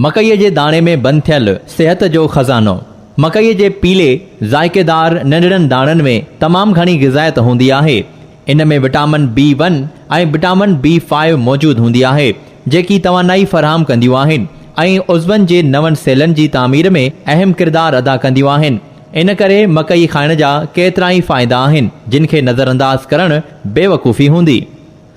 مڪئيء جي داڻي ۾ بند ٿيل صحت جو خزانو. مڪئيء جي پيلي ذائقيدار ننڍڙن داڻن ۾ تمام گهڻي غذائيت هوندي آهي. ان ۾ vitamin B one ۽ vitamin B five موجود هوندي آهي، جيڪي توانائي فراهم ڪنديون آهن ۽ عضون جي نون سيلن جي تعمير ۾ اهم ڪردار ادا ڪنديون آهن. ان ڪري مڪئي کائڻ جا ڪيترائي فائدا آهن، جن کي نظرانداز ڪرڻ بيوقوفي هوندي.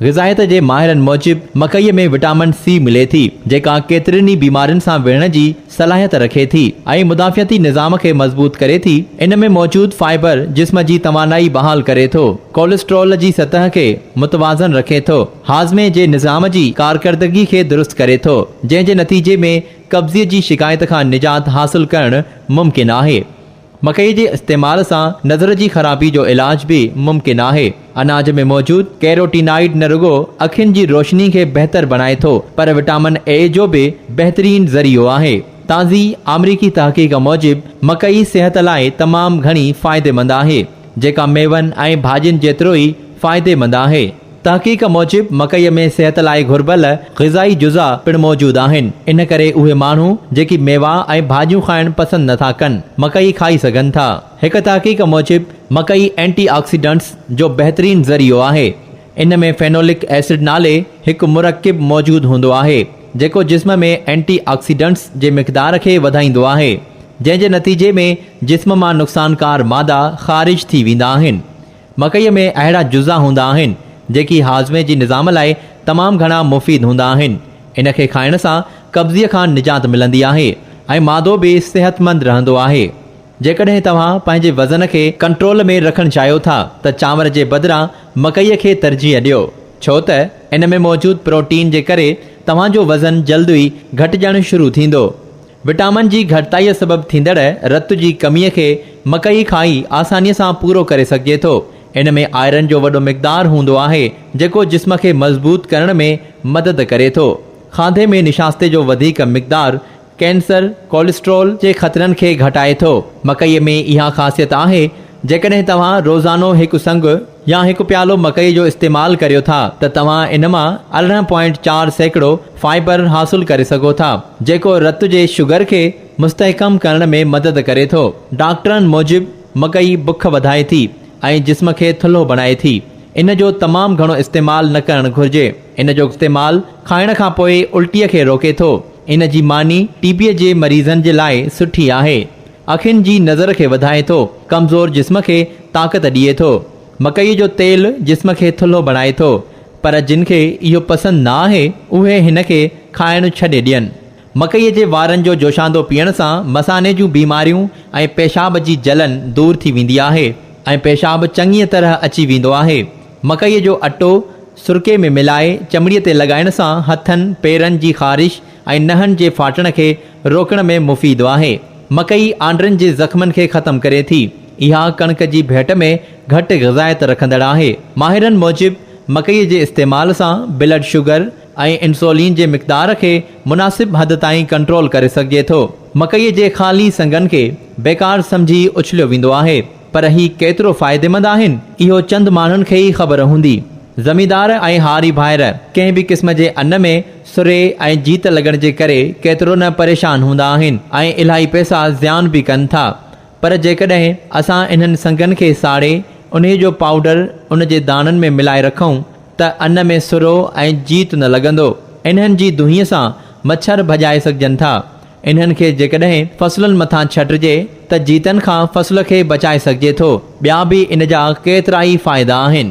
غذائيت جي ماهرن موجب مڪئي ۾ وٽامن سي ملي ٿي جيڪا ڪيترين ئي بيمارين سان وڙهڻ جي صلاحيت رکي ٿي ۽ مدافعتي نظام کي مضبوط ڪري ٿي، ان ۾ موجود فائبر جسم جي توانائي بحال ڪري ٿو، ڪوليسٽرول جي سطح کي متوازن رکي ٿو، هاضمي جي نظام جي ڪارڪردگي کي درست ڪري ٿو، جنهن جي نتيجي ۾ قبضي جي شڪايت کان نجات حاصل ڪرڻ ممڪن آهي. مڪئي جي استعمال سان نظر جي خرابي جو علاج به ممڪن آهي. اناج ۾ موجود ڪيروٽينائيڊ نه رڳو اکين جي روشني کي بهتر بڻائي ٿو پر وٽامن اي جو به بهترين ذريعو آهي. تازي آمريڪي تحقيق موجب مڪئي صحت لاء تمام گهڻي فائديمند آهي جيڪا ميون ۽ ڀاڄين جيترو ئي فائديمند آهي. تحقيق موجب مڪئي ۾ صحت لاء گهربل غذائي جزا پڻ موجود آهن، ان ڪري اهي ماڻهو جيڪي ميوا ۽ ڀاڄيون کائڻ پسند نٿا ڪن، مڪئي کائي سگهن ٿا. هڪ تحقيق موجب مڪئي اينٽي آڪسيڊنٽس جو بهترين ذريعو آهي. ان ۾ فينولڪ ايسڊ نالي هڪ مرڪب موجود هوندو آهي، جيڪو جسم ۾ اينٽي آڪسيڊنٽس جي مقدار کي وڌائيندو آهي، جنهن جي نتيجي ۾ جسم مان نقصانڪار مادا خارج ٿي ويندا آهن. مڪئيء ۾ اهڙا جزا هوندا آهن، جيڪي هاضمي جي نظام لاء تمام گهڻا مفيد هوندا آهن. ان کي کائڻ سان قبضيء کان نجات ملندي آهي ۽ معدو به صحتمند رهندو آهي. جيڪڏهن توهان پنهنجي وزن کي ڪنٽرول ۾ رکڻ چاهيو ٿا ته چانور جي بدران مڪئيء کي ترجيح ڏيو، ڇو ته ان ۾ موجود پروٽين جي ڪري توهان جو وزن جلد ئي گهٽجڻ شروع ٿيندو. وٽامن جي گهٽتائيء سبب ٿيندڙ رت جي ڪميء کي مڪئي کائي آسانيء سان پورو ڪري سگهجي ٿو. ان ۾ آئرن جو وڏو مقدار هوندو آهي، جيڪو جسم کي مضبوط ڪرڻ ۾ مدد ڪري ٿو. کاڌي ۾ نشاستي جو وڌيڪ مقدار ڪينسر، ڪوليسٽرول جي خطرن کي گهٽائي ٿو. مڪئيء ۾ اها خاصيت آهي، جيڪڏهن توهان روزانو هڪ سنگ يا هڪ پيالو مڪئي جو استعمال ڪريو ٿا ته توهان ان مان 18.4% فائبر حاصل ڪري سگهو ٿا، جيڪو رت جي شگر کي مستحڪم ڪرڻ ۾ مدد ڪري ٿو. ڊاڪٽرن موجب مڪئي بک وڌائي ٿي ۽ جسم کي ٿلهو بڻائي ٿي. ان جو تمام گهڻو استعمال نه ڪرڻ گهرجي. ان جو استعمال کائڻ کان پوء الٽي کي روڪي ٿو. ان جي ماني ٽي بي جي مريضن جي لاء سٺي آهي. اکين جي نظر کي وڌائي ٿو، ڪمزور جسم کي طاقت ڏئي ٿو. مڪئي جو تيل جسم کي ٿلهو بڻائي ٿو، پر جن کي اهو پسند نه آهي، اهي هن کي کائڻ ڇڏي ڏين. مڪئي جي وارن جو جوشاندو پيئڻ سان مثاني جون بيماريون ۽ پيشاب جي جلن دور ٿي ويندي آهي ۽ پيشاب چڱيء طرح اچي ويندو آهي. مڪئي جو اٽو سرڪي ۾ ملائي چمڙيء تي لڳائڻ سان هٿن، پيرن جي خارش ۽ نهن جي ڦاٽڻ کي روڪڻ ۾ مفيد آهي. مڪئي آنڊرن جي زخمن کي ختم ڪري ٿي. اها ڪڻڪ جي ڀيٽ ۾ گهٽ غذائيت رکندڙ آهي. ماهرن موجب مڪئي جي استعمال سان بلڊ شگر ۽ انسولين جي مقدار کي مناسب حد تائين ڪنٽرول ڪري سگهجي ٿو. مڪئي جي خالي سنگن کي بيڪار سمجهي اڇليو ويندو آهي. پر هي ڪيترو فائديمند آهن، اهو چند ماڻهن کي ئي خبر هوندي. زميندار ۽ هاري ڀائر ڪنهن به قسم جي ان ۾ سري ۽ جيت لڳڻ جي ڪري ڪيترو نه پريشان هوندا آهن ۽ الاهي پئسا زيان به ڪن ٿا. پر جيڪڏهن اسان انهن سنگن کي ساڙي انهي جو پائوڊر ان جي داڻن ۾ ملائي رکون ته ان ۾ سرو ۽ جيت نه لڳندو. انهن جي دونهي سان مڇر ڀڄائي سگهجن ٿا. انهن کي جيڪڏهن فصلن مٿان ڇٽجي ته جيتن کان فصل کي بچائي سگهجي ٿو. ٻيا به ان جا ڪيترائي فائدا آهن.